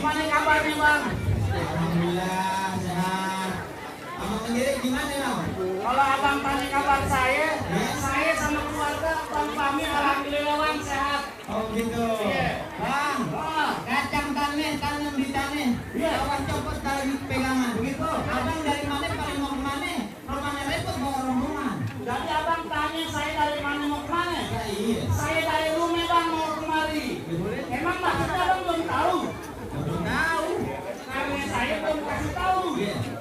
Gimana kabarnya bang? Alhamdulillah sehat. Abang sendiri gimana ya? Kalau abang tanya kabar saya sama keluarga bang Fahmi alhamdulillah bang sehat. Oh gitu. Bang, kacang tanah tanam di tanah. Awan copot dari pegangan. Begitu. Abang dari mana paling mau kemana? Rumahnya repot bawa rombongan. Jadi abang tanya saya dari mana mau kemana? Ya, iya. Saya dari rumah bang mau kemari. Emang maksudnya abang belum tahu? Belum tahu. Karena saya belum kasih tahu.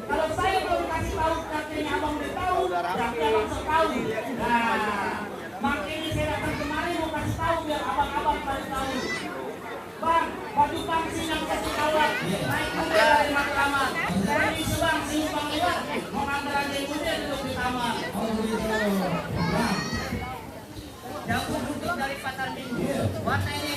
Kalau saya belum kasih tahu, artinya abang udah tahu. Berarti abang sudah tahu. Nah, makanya saya datang kemari mau kasih tahu biar abang-abang pada tahu. Bang, baju pangsi yang kasih kawat naik kuda dari Mahkamah. Saya di Subang, Simpang lewat mau ngantar aja kuda duduk di taman. Oh begitu. Bang, Jauh butuh dari pasar minggu. Warna ini